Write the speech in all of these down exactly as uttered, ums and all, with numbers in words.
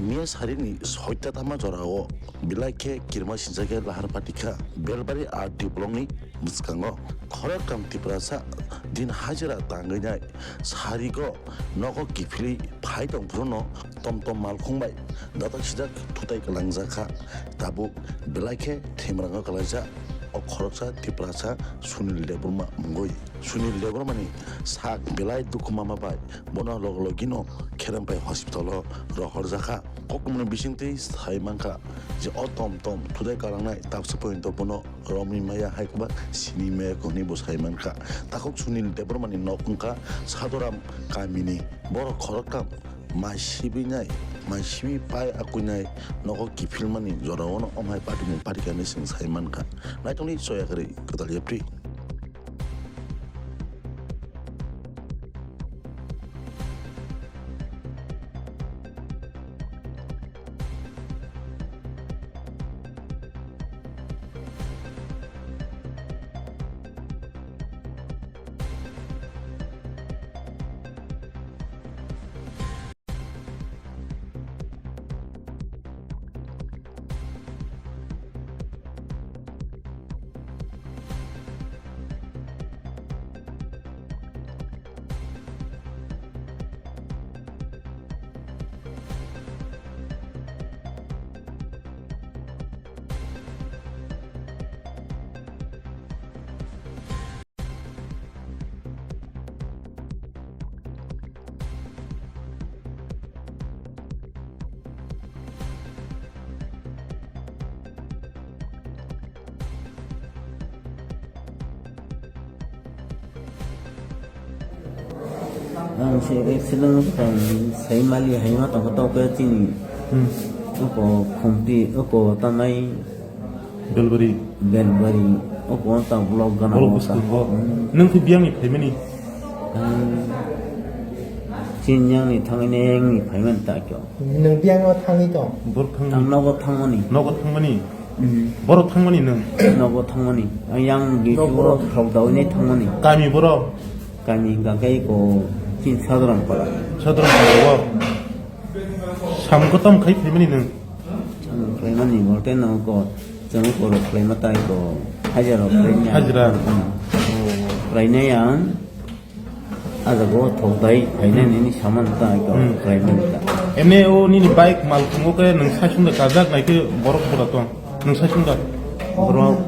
Miya sarini soita tama jorao belai khe kirima sinjakya lahar patikha Belbari R D blockni bwskango. Khoroktham Tiprasa din hajira tangwi nai sarigo nogo kiphilwi phai tong phuru no tom tom malkhung bai datak sidak thutai kwlangjak kha. Tabuk belai khe themrango kwlaijak o khoroksa Tiprasa Sunil Debbarma mungwi. Sunil Debbarmani sak belai dukhu mama bai bono log logino Kheremphai hospital o rohorjakha. Kokmoni bisingtwi sai mankha je o tom tom thudai kalangnai taksa pointo bono romwi maya hai kwbang sini maya hwnwi bo sai mankha. Takhuk Sunil Debbarmani nok wngkha Sadhoram kamini. Borok khoroktham mai sibinai, mai sibi pai akuinai nogo kiphilmani jorao no omhai patimung parikani chwng sai mankha. Naitongni choya kwrwi kwtal yapri. Ang se accident kha, sai mali hai ma tong kha, tok khe chini. Hmm. Oko khumti, oko tanai. Belbari. Belbari. Oko ta block gana. Block oko ta. Bwskango. Hmm. Nwng khe biyang ni phaimani? Ang chini yang ni thangwi neng ni phaimani ta kyo. Nwng biyang o thangwi tong? Borok thangwi. Ang nogo thangmani. Nogo thangmani? Hmm. Borok thangmani nwng? Nogo thangmani. Ang yang di borok thok dawi ni thangmani. Kami borok? Kami hingka khe ko chin Sadhoram pala. Sadhoram pala o. Sam kotom khai phaimani nwng? Sam khlaimani bolte no ko chwng ko rok khlaima tai ko hajira rok khlaimani. Hajira? Hmm. Oh. Khlainai ang ajago thok dai khlainai nini saman tai ko khlaimani ta. Hmm. Emne o nini bike mal khungo khe nwng saichung da kajak nai khe borok bura tong. Nwng saichung da? Borok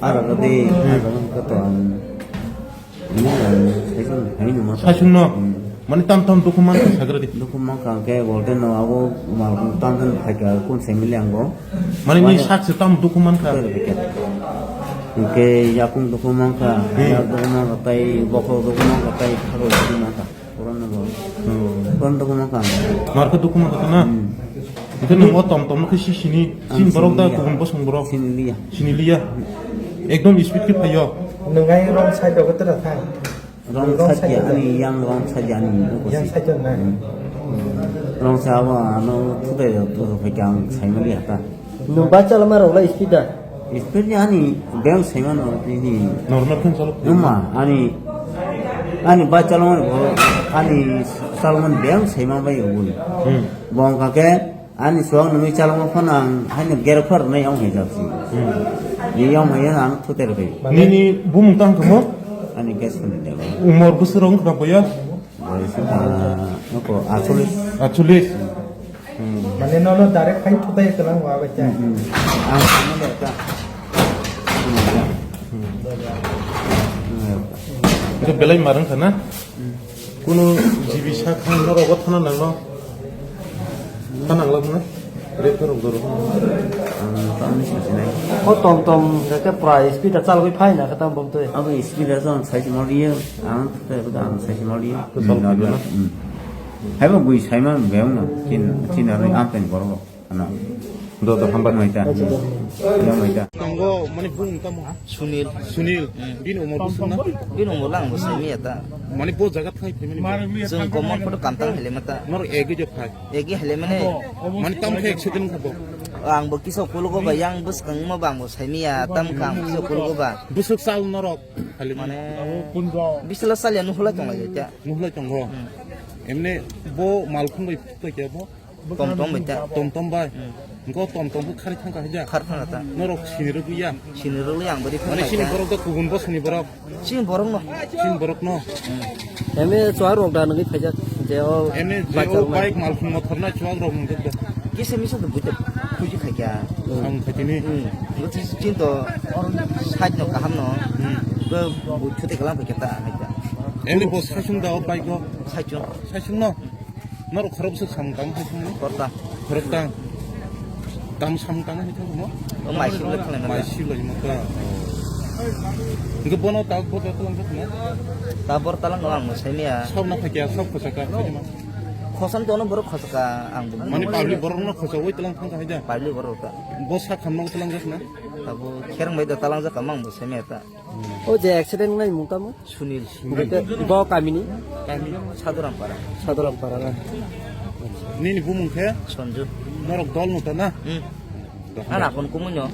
ara gade hmm ajago khe to ang. Saichung no? Hmm. Mane tam tam dukhu mankha sagra di. Dukhu mankha hwnkhe bolte no abo mal tam tam phaikha kun se mili ango. Mane ni sak se tam dukhu mankha. Hwnkhe yakung dukhu mankha, hmm, yak dukhu mankha, tai bokhorok dukhu mankha, tai kharo dukhu mankha. Koron no bo. Hmm. Koron dukhu mankha. Markhe dukhu mankha na? Hmm. Hwnkhe nwng o tom tom no khe si sini, ang sin borok da sini liya. Kubun bosong borok? Sini liya. Sini liya. Ekdom speed khe phaio. Nwng ai wrong side o khe tra thang. Wrong side ya, ani yang wrong side ya, ani yang side ya, na. Hmm. Wrong side abo ano thutai rok, thutai rok hai khe ang sai mali ya ta. Nwng bike chalama rok lai speed da? Speed ni ani beng sai mano, ini. Normal khe chalo. Numa, ani, ani bike chalama rok, ani chalama beng sai ma bai oi. Hmm. Bong ka khe, ani suang nungwi chalokma phano ang haino gerok phar rwnai yong hai jak si. Hmm. Ni yong hai ang thuter bai. Nini bumung tang kamo? Ani gas phone ni deba. Umor bwswk rong khna boya? Boyos wngkha, noko achulis. Achulis. Hmm. Mane nono direct phai thutai kwlang wa bai ta. Hmm, hmm. Ang sama da ta. Hmm. Itu belai marang kana? Hmm. Kuno G B sa khang norok thana nangno. Thana nangla buno. Refer rok doro. Ang tamni sasinai. O tom tom hwnkhe pura speed a chalgwi phaina khe tamo bumtwi. Abo speed a chong saisi maliya. Ang thai ang saisi maliya. Kwtal phaina. Hmm. Haibo bui saima beng no. Chin chin ani ang pen borok. Ano. Do do hamba mai ta. Acha, do. Ya mai ta. Tongo mani bung tamo. Sunil. Sunil. Hmm. Bini umor bwswk na? Bini umor lang bo simi ya ta. Mani bo jaga thai phaimani. Chwng komon photo kamtang hele mata. Nor egi je phai. Egi hele mane. Mani tam khe accident khabo. Ang bo kisa kulugo ba yang bwskang ma bang bo simi ya tam kang kisa kulugo ba. Bwswk sal norok. Mane. Bisla sal ya nuhula tong lai ta. Nuhula tongo. Hmm. Emne bo malkhung bai to kya bo. Tom tom bai ta. Tom tom bai. Hmm. Engko tom tom khe khari thangkha haja. Khar thangkha ta. Norok sini rwgwi ya. Sini rwgwi ang bari thangkha. Mane sini borok da kubun bosoni borok. Sini borok no. Sini borok no. Eme chuwak rok da nungwi phaijak. Je o Ene je o bachak nai. Bike malkhung mothor na chuwak rok nungwi da. Kisa misa da buita khuji khaikya. Ang khatini. Hmm. Buti chin to or side no kaham no. Hmm. Bo buthute kalam khaikya ta khaikya. Ene bo sasung da o bike o. Sasung. Sasung no. Norok khorok bwswk samung tang hai thangmani? Khorok tang. Khorok tang. Tam samung tang hai thangmo? O mai sibla khlai ma. Mai sibla ma ta. Hingke bono ta bo ta lang thangmo? Ta bor ta lang ang sai mia. Sob na phakya, sob khosaka. Khosam tono borok khosaka ang bo. Mani public borok no khosa oi talang thang hai da. Public borok ta. Bo sa khamno talang jak na. Abo kherang bai da talang jak mang bo sai mia ta. O je accident nai mung tamo? Sunil. Sunil. Bo kamini? Kami Saduram Para. Saduram Para na. Nini bumung khe? Sonju. Norok dol no ta na? Hmm. Dohon. Ana kon kumunyo.